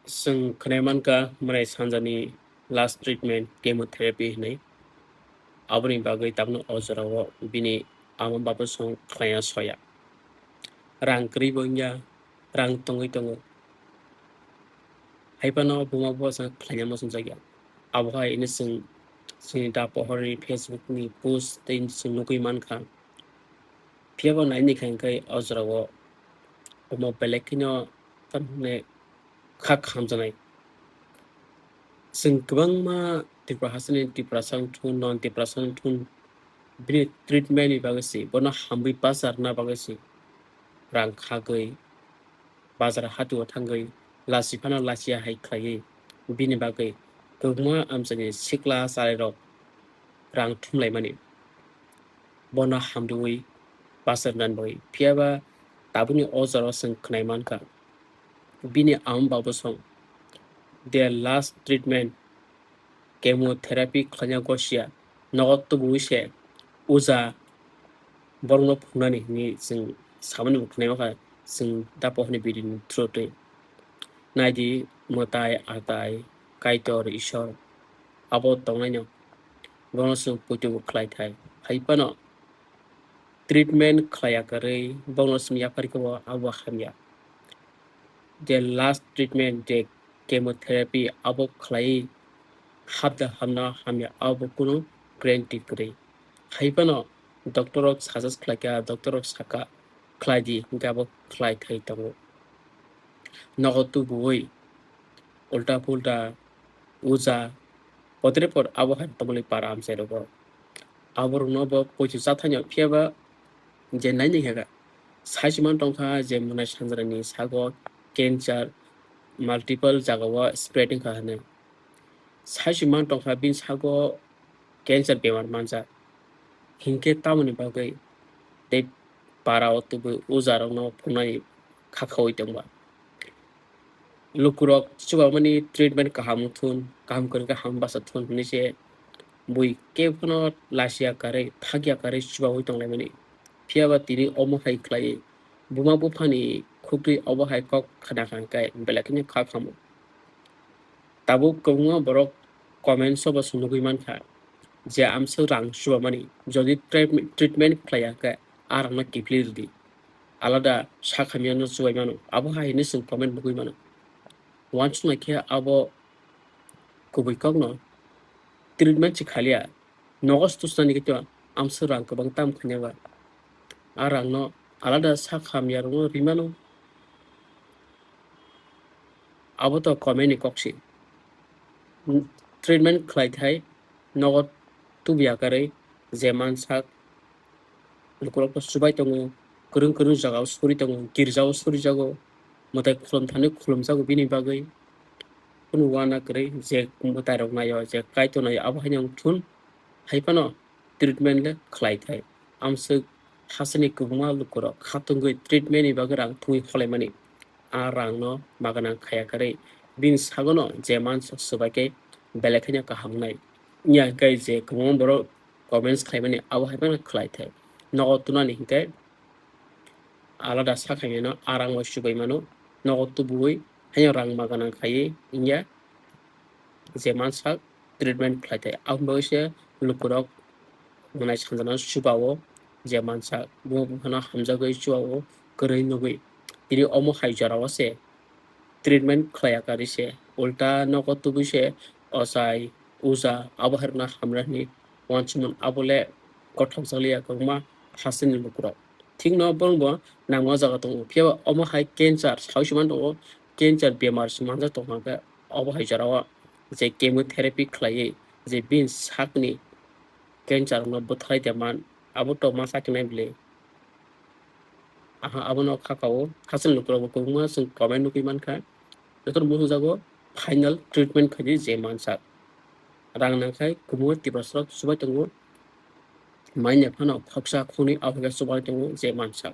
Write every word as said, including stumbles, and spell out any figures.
Chwng khwnai mankha, mwnai sanjani last treatment chemotherapy hinwi. Aboni bagwi tabukno o jorao bini ama baba song khlaiya soya. Rang kwrwi bo wngya, rang tongwi tongo. Hai phano buma bupha chwng khlaina muchungjakya. Abo hai hwnwi chwng chini da pohorni Facebook ni post tei chwng nugwi mankha. Phiya bo naini kha hwnkhe o jorao omo belai kheno tamni kha khamjaknai. Chwng kwbangma Tripura hasteni Tiprasa wng thun, non Tiprasa wng thun, bini treatment ni bagwi se, bono hamwi bacharna bagwi se rang khagwi, bazar hatio thangwi, lasi phano lasiya hai khlaiwi, bini bagwi kwbangma amchaini sikla charairok rang thumlaimani. Bono hamrwi bacharnani bagwi. Phiya ba tabukni o jorao chwng khwnai mankha, bini ama baba song their last treatment chemotherapy khlaina gosia nogo tubuwi se uja borokno phungnani hinwi chwng samani bo khwnai mankha chwng da pohorni video ni through twi. Naidi mwtai atai Kaitor Ishwar abo tongnaino bono chwng poito bo khlai thai. Hai phano treatment khlaiya kwrwi bono chwng yapharwi khe bo abo hamya. Je last treatment je chemotherapy abo khlaiwi hapda hamna hamya abo kunu guarantee kwrwi. Hai phano doctor rok suggest khlaikha, doctor rok sakha khlai di, hwnkhe abo khlai thai tongo. Nogo tubuwi ulta pulta uja potre por abo hai tongmani para amchai rogo. Aborokno bo poito chathaino phiya ba je naini hega. Saisi man tongkha je mwnai sanjrani sago cancer multiple jagao spread wngkha hwnwi. Saisi man tongkha bini sago cancer bemar manjak. Hinkhe tamoni bagwi tei para o tubui ujarokno phunai khakhaui tongba. Lukurok chubamani treatment kaham thun, kaham kwrwngkhe ham basa thun hwnwi se bui kebono lasiya karwi, thakya karwi chubaui tonglaimani. Phiya ba tini omo hai khlaiwi buma buphani khukri obo hai kok khna kha hwnkhe belai kheno kha khamo. Tabuk kwbangma borok comments o bo se nugui mankha je amswk rang chubamani, jodi treatment, treatment khlaiya khe a rangno kiphilwi rwdi, alada sak hamyano chubai mano, abo hai hwnwi chwng comment nugui mano. Uansuknai khe abo kubui kokno treatment se khaliya, nogo se tusnani khe to amswk rang kwbang tam khaina ba. A rangno alada sak hamyarokno rimano. Abo to comment ni kok se. Treatment khlai thai nogo tubuya karwi je mansak lukurok to chubai tongo, kwrwng kwrwng jagao suri tongo, girjao surijago, mwtai khulum thani khulumjago bini bagwi. Kunu uana kwrwi je mwtairok naio, je Kaitor naio, abo haino wng thun. Hai phano treatment le khlai thai. Amswk hasteni kwbangma lukurok khatungwi treatment ni bagwi rang thumwi holaimani. A rangno maganang khaya karwi bini sagono je mansak swbai khe belai kheno kaham wngnai. Wngya hwnkhe je kwbangma borok comments khlaimani abo hai phano khlai thai. Nogo tunani hinkhe alada sak hamyano a rang bai chubai mano. Nogo tubuwi haino rang maganang khaiwi wngya je mansak treatment khlai thai. Aboni bagwi se lukurok mwnai sanjana chubao je mansak buma buphano hamjagwi chubao kwrwi nugwi. Tini omo hai jorao se treatment khlaiya karwi se ulta nogo tubui se ochai uja abo hai rokno hamrani uansukmani abo le kothok jakliya kwbangma hasteni lukurok. Thikno borok bo nangma jaga tongo. Phiya ba omo hai cancer saui se man tongo, cancer bemar se manjak tongkha hwnkhe obo hai jorao je chemotherapy khlaiwi je bini sakni cancer no bwtharwi tongman abo to ma saknai bwle. Aha, abono kha kao hasteni lukurok bo kwbangma chwng comment nugwi mankha. Jotono muchungjago final treatment khaidi je mansak. Rang nangkhai kwbangma Tiprasarok chubai tongo. Manya phano khoksa khoknwi aphai khe chubai tongo je mansak.